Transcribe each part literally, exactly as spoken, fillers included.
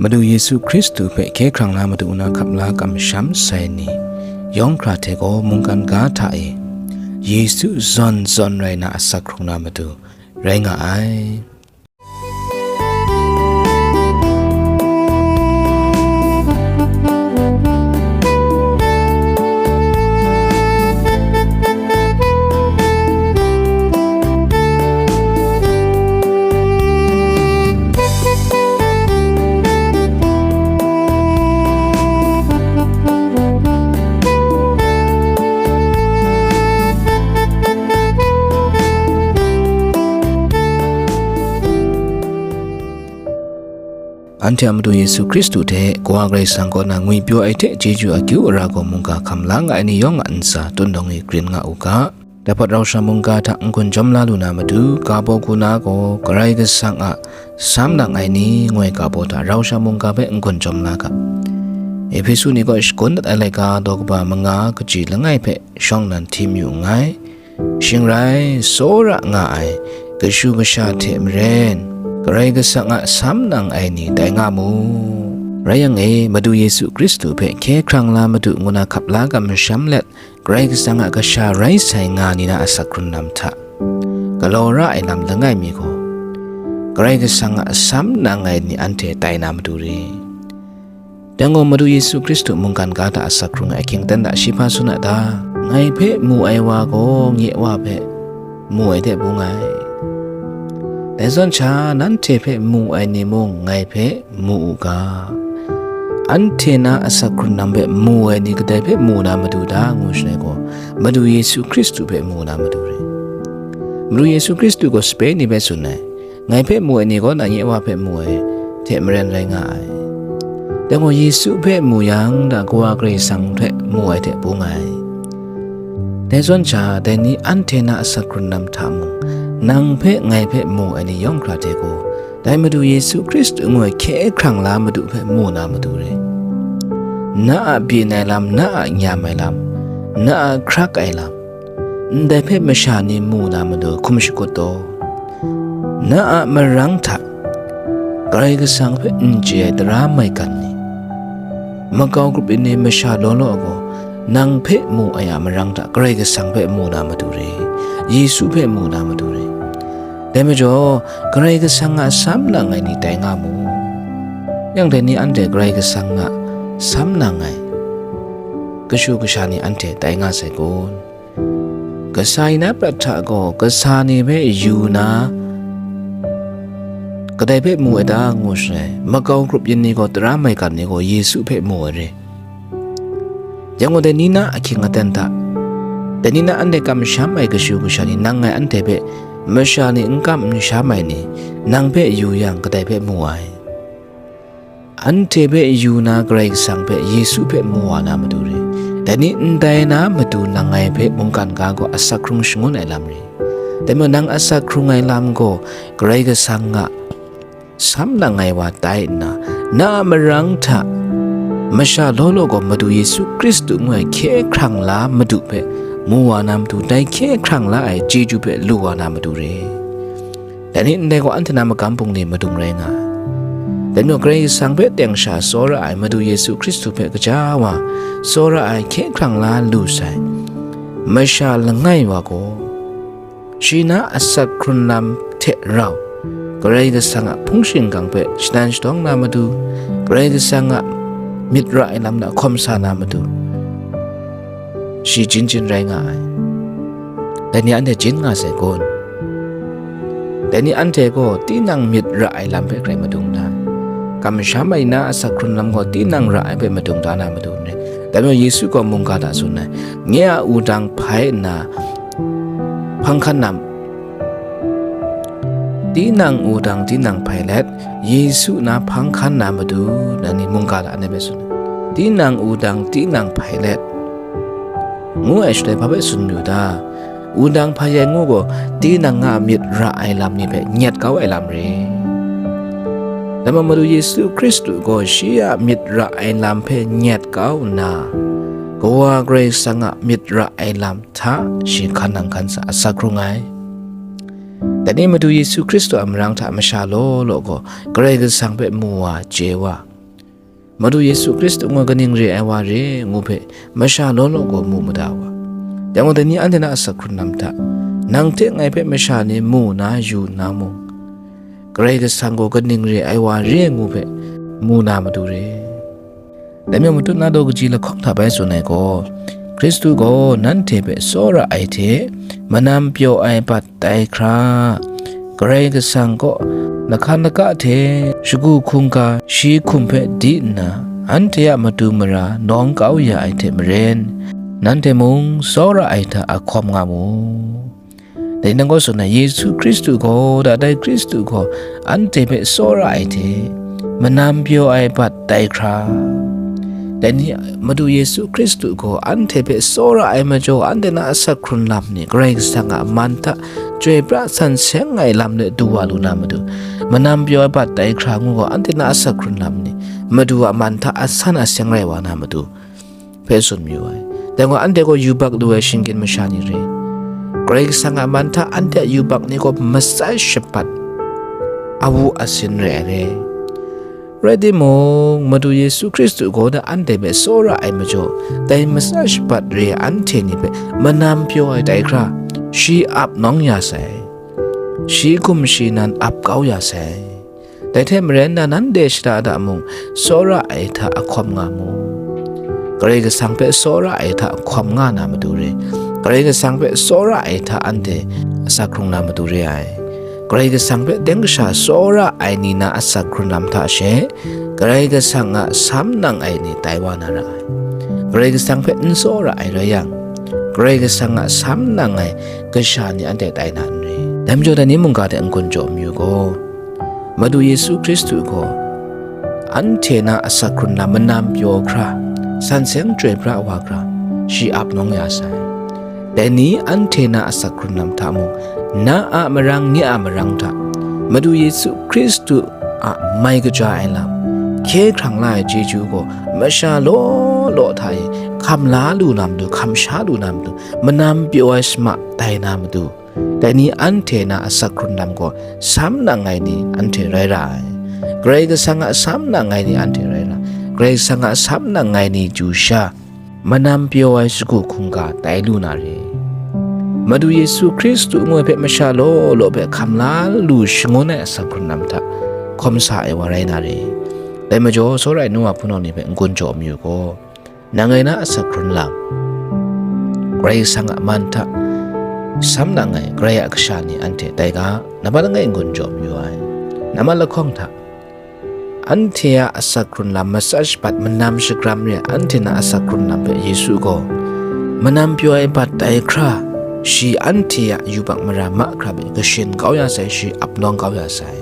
Madu Yesu Hkristu hpe hkye hkrang la Madu nna hkap la kamsham sai ni, yawng hkra hte gaw mungkan ga hta e Yesu zawn zawn rai na asak hkrung na Madu rai nga ai. Anhte a Madu Yesu Hkristu hte Kawa Karai Kasang kaw na ngwipyaw ai hte chyeju akyu ara gaw mungga hkam la nga ai ni yawng a ntsa tun dawng e grin nga u ga. Dai hpawt rau sha mungga hta n-gun jawm la lu na matu, ga baw hku na gaw Karai Kasang a sam nang ai ni ngoi ga baw hta rau sha mungga hpe n-gun jawm la ga. Ehpesu ni kaw shakawn dat ai laika daw kaba manga kaji langai hpe shawng nnan hti mayu nngai. Shing rai, tsawra nga ai kashu kasha hte maren, Karai Kasang a sam nang ai ni tai nga mu. Rai yang e, Madu Yesu Hkristu hpe hkye hkrang la Madu ngu na hkap la kamsham let, Karai Kasang a kasha rai sai nga ni na asak hkrun lam hta galaw ra ai lam langai mi gaw, Karai Kasang a sam nang ai ni anhte tai na matu re. Dai gaw Madu Yesu Hkristu mungkan ga hta asak hkrung ai ahkying aten hta shi hpa tsun a ta? Ngai hpe mu ai wa gaw nye Wa hpe mu ai hte bung ai. Dai zawn sha, nanhte hpe mu ai ni mung ngai hpe mu u ga. Anhte na asak hkrun lam hpe mu ai ni kadai hpe mu na matu ta ngu shaloi gaw, Madu Yesu Hkristu hpe mu na matu re. Madu Yesu Hkristu gaw sape ni hpe tsun ai, ngai hpe mu ai ni gaw na nye Wa hpe mu ai hte maren rai nga ai. Dai gaw Yesu hpe mu yang, da Kawa Karai Kasang hpe mu ai hte bung ai. Dai zawn sha, dai ni anhte na asak hkrun lam hta mung, nang hpe ngai hpe mu ai ni yawng hkra hte gaw, dai Madu Yesu Hkristu ngu ai hkye hkrang la Madu hpe mu na matu re. Na a byin ai lam, na a nyam ai lam, na a hkrak ai lam, ndai hpe masha ni mu na matu hkum shakut taw, na a marang hta Karai Kasang hpe n chye ai tara maigan ni, makau grup yin ni masha law law gaw, nang hpe mu ai a marang hta Karai Kasang hpe mu na matu re, Yesu hpe mu na matu re. Dai majaw, Karai Kasang a sam nang ai ni tai nga mu. Yang dai ni anhte Karai Kasang a sam nang ai kashu kasha ni anhte tai nga sai kun? Kasa yin na prat hta gaw kasa ni hpe yu na, kadai hpe mu ai ta ngu shaloi, makau grup yin ni gaw tara maigan ni gaw Yesu hpe mu ai re. Yang gaw, dai ni na ahkying aten hta, dai ni na anhte kamsham ai kashu kasha ni nang ngai anhte hpe masha ni n kam n sham ai ni, nang hpe yu yang kadai hpe mu ai? Anhte hpe yu na Karai Kasang hpe Yesu hpe mu wa na matu re. Dai ni ndai na matu nang ngai hpe mungkan ga gaw asak hkrung shangun ai lam re. Dai majaw nang asak hkrung ai lam gaw Karai Kasang a sam nang ai wa tai nna, na a marang hta masha law law gaw Madu Yesu Hkristu ngu ai hkye hkrang la Madu hpe mu wa na matu, dai hkye hkrang la ai chyeju hpe lu wa na matu re. Dai ni ndai gaw anhte na magam bungli madung rai nga ai. Dai majaw Karai Kasang hpe teng sha tsawra ai Madu Yesu Hkristu hpe gaja wa tsawra ai hkye hkrang la lu sai masha langai wa gaw, shi na asak hkrun lam hte rau Karai Kasang a hpung shingkang hpe shadan shadawng na matu, Karai Kasang a myit ra ai lam hta hkawm sa na matu, shi jin jin rai nga ai. Dai ni anhte jin nga sai kun? Dai ni anhte gaw tinang myit ra ai lam hpe grai madung da, kamsham ai na asak hkrun lam gaw tinang ra ai hpe madung da na matu n rai. Dai majaw Yesu gaw mungga hta tsun ai, nye a wudang hpai nna hpang hkan na, tinang wudang tinang hpai let, Yesu na hpang hkan na matu, dai ni mungga hta anhte hpe tsun ai. Tinang wudang tinang hpai let, ngu ai shaloi hpa hpe tsun mayu ta? Wudang hpai ai ngu gaw, tinang a myit ra ai lam ni hpe nyet kau ai lam re. Dai majaw Madu Yesu Hkristu gaw shi a myit ra ai lam hpe nyet kau nna, Kawa Karai Kasang a myit ra ai lam hta shi hkan nang hkan sa asak hkrung ai. Dai ni Madu Yesu Hkristu a marang hta masha law law gaw Karai Kasang hpe mu wa, chye wa, Madu Yesu Hkristu ngu kaning re ai wa re ngu hpe masha law law gaw mu mada wa. Dai gaw, dai ni anhte na asak hkrun lam hta, nang hte ngai hpe masha ni mu na yu nna mung, Karai Kasang gaw kaning re ai wa re ngu hpe mu na matu re. Dai majaw, matut na daw kaji lahkawng hta bai tsun ai gaw, Hkristu gaw nanhte hpe tsawra ai hte manam pyaw ai bat tai hkra, Karai Kasang kaw lahkan laka hte shagu hkungga shi hkum hpe di nna, anhte a matu mara nawng kau ya ai hte maren, nanhte mung tsawra ai hta a hkawm nga mu. Dai nang gaw tsun ai, Yesu Hkristu gaw, da dai Hkristu gaw, anhte hpe tsawra ai hte manam pyaw ai bat tai hkra, dai ni Madu Yesu Hkristu gaw anhte hpe tsawra ai majaw, anhte na asak hkrun lam ni Karai Kasang a man hta chyoi pra san seng ai lam let du wa lu na matu, manam pyaw ai bat tai hkra ngu gaw, anhte na asak hkrun lam ni Madu a man hta asan aseng rai wa na matu hpe tsun mayu ai. Dai gaw, anhte gaw yubak lu ai shinggyim masha ni re. Karai Kasang a man hta anhte a yubak ni gaw matsat shabat, awu asin re ai re. Rai timung, Madu Yesu Hkristu gaw na anhte hpe tsawra ai majaw, dai matsat shabat re ai anhte ni hpe manam pyaw ai tai hkra, shi ap nawng ya sai, shi hkum shi nan ap kau ya sai. Dai hte maren na, nanhte shada da mung, tsawra ai hta a hkawm nga mu. Karai Kasang hpe tsawra ai hta a hkawm nga na matu re. Karai Kasang hpe tsawra ai hta anhte asak hkrung na matu re ai. Karai Kasang hpe teng kasha tsawra ai ni na asak hkrun lam hta she, Karai Kasang a sam nang ai ni tai wa na ra ai. Karai Kasang hpe n tsawra ai rai yang, Karai Kasang a sam nang ai kasha ni anhte tai na n re. Dai majaw, dai ni mungga hte n-gun jaw mayu gaw, Madu Yesu Hkristu gaw anhte na asak hkrun lam manam pyaw hkra, san seng chyoi pra wa hkra, shi ap nawng ya sai. Dai ni anhte na asak hkrun lam hta mung, na a marang, nye a marang hta, Madu Yesu Hkristu a mai kaja ai lam, hkye hkrang la ai chyeju gaw masha law law hta e hkam la lu na matu, hkam sha lu na matu, manam pyaw ai shama tai na matu, dai ni anhte na asak hkrun lam gaw sam nang ai ni anhte rai ra ai. Karai Kasang a sam nang ai ni anhte rai ra ai. Karai Kasang a sam nang ai ni chyu sha, manam pyaw ai shagu hkungga tai lu na re. Madu Yesu Hkristu ngu ai hpe masha law law hpe hkam la lu shangun ai asak hkrun lam hta hkawm sa ai wa rai na re. Dai majaw, tsawra ai nu wa hpunau ni hpe n-gun jaw mayu gaw, nang ngai na asak hkrun lam, Karai Kasang a man hta sam nang ai Karai a kasha ni anhte tai ga, nambat langai n-gun jaw mayu ai. Nambat lahkawng hta, anhte a asak hkrun lam matsat shabat manam shagram re ai anhte na asak hkrun lam hpe Yesu gaw manam pyaw ai bat tai hkra, shi anhte a yubak mara mahkra hpe kashin kau ya sai, shi ap nawng kau ya sai.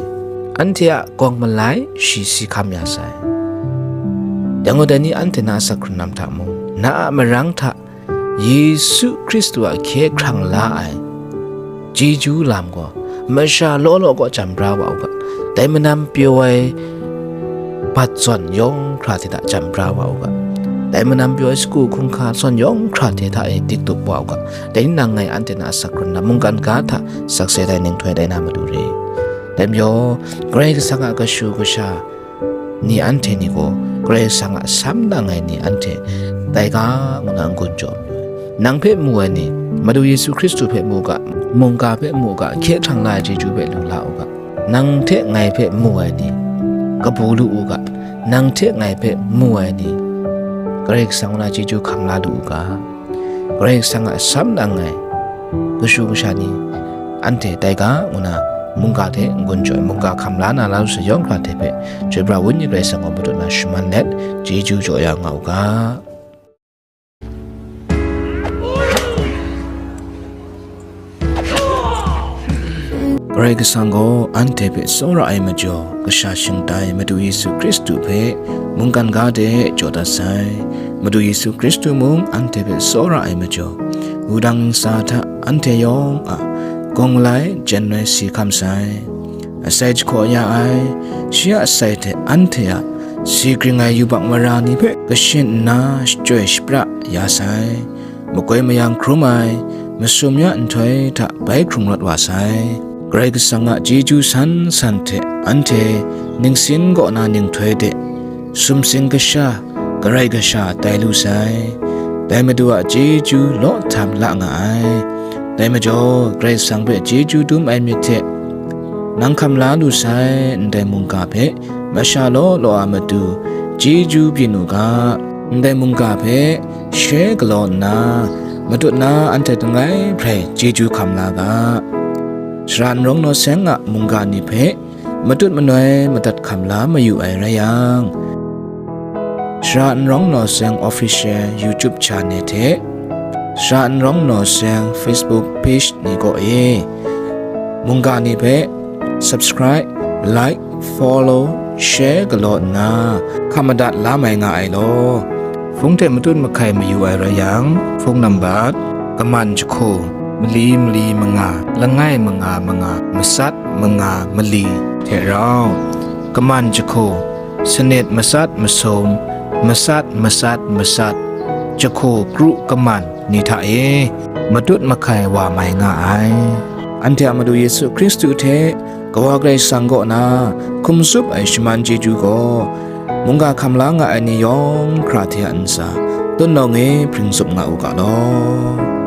Anhte a gawng malai shi si hkam ya sai. Dai gaw, dai ni anhte na asak hkrun lam hta mung, na a marang hta Yesu Hkristu a hkye hkrang la ai chyeju lam gaw masha law law kaw chyam bra wa u ga. Dai manam pyaw ai bat zawn yawng hkra hte hta chyam bra wa u ga. Dai manam pyaw ai sagu hkungga zawn yawng hkra hte hta e dik dup wa u ga. Dai ni nang ngai anhte na asak hkrun lam mungkan ga hta sakse tai, ninghtoi tai na matu re. Dai majaw, Karai Kasang a kashu kasha ni anhte ni gaw, Karai Kasang a sam nang ai ni anhte tai ga ngu na n-gun jaw mayu ai. Nang hpe mu ai ni, Madu Yesu Hkristu hpe mu ga, mungga hpe mu ga, hkye hkrang la ai chyeju hpe lu la u ga. Nang hte ngai hpe mu ai ni, kabu lu u ga. Nang hte ngai hpe mu ai ni, Karai Kasang na chyeju hkam la lu u ga. Karai Kasang a sam nang ai kashu kasha ni anhte tai ga ngu na, mungga hte n-gun jaw ai, mungga hkam la na lam sayawng hkra hte hpe, chyoi pra Wenyi Karai Kasang gaw matut na shaman let, chyeju jaw ya nga u ga. Karai Kasang gaw anhte hpe tsawra ai majaw, kasha shingtai Madu Yesu Hkristu hpe mungkan ga de jaw dat sai. Madu Yesu Hkristu mung anhte hpe tsawra ai majaw, wudang ntsa hta anhte yawng a gawng malai jen ai si hkam sai. Asai jahkaw ya ai, shi a asai hte anhte a si gring ai yubak mara ni hpe kashin nna shachyoi shapra ya sai. Makoi mayang hkrum ai, masum ya nhtoi hta bai hkrung rawt wa sai. Karai Kasang a chyeju san san hte anhte ningsin kaw na ninghtoi de sumsing kasha, karai kasha tai lu sai. Dai Madu a chyeju law htam la nga ai. Dai majaw, Karai Kasang hpe chyeju dum ai myit hte, nang hkam la lu sai ndai mungga hpe masha law law a matu chyeju byin u ga. Ndai mungga hpe share galaw nna, matut na anhte langai hprai chyeju hkam la ga. Sara n rawng naw seng a mungga ni hpe matut manoi madat hkam la mayu ai rai yang, Sara n rawng naw seng official YouTube channel hte Sara n rawng naw seng Facebook page ni kaw e mungga ni hpe subscribe, like, follow, share galaw nna hkam madat la mai nga ai law. Hpung hte matut mahkai mayu ai rai yang, hpung nambat, kaman jahku, mali mali manga, langai manga manga, matsat manga mali hte rau, kaman jahku, sanit matsat masum, matsat matsat matsat, jahku kru kaman ni hta e matut mahkai wa mai nga ai. Anhte a Madu Yesu Hkristu hte Kawa Karai Kasang kaw na hkum tsup ai shaman chyeju gaw, mungga hkam la nga ai ni yawng hkra hte a ntsa, tut nawng e hpring tsup nga u ga law.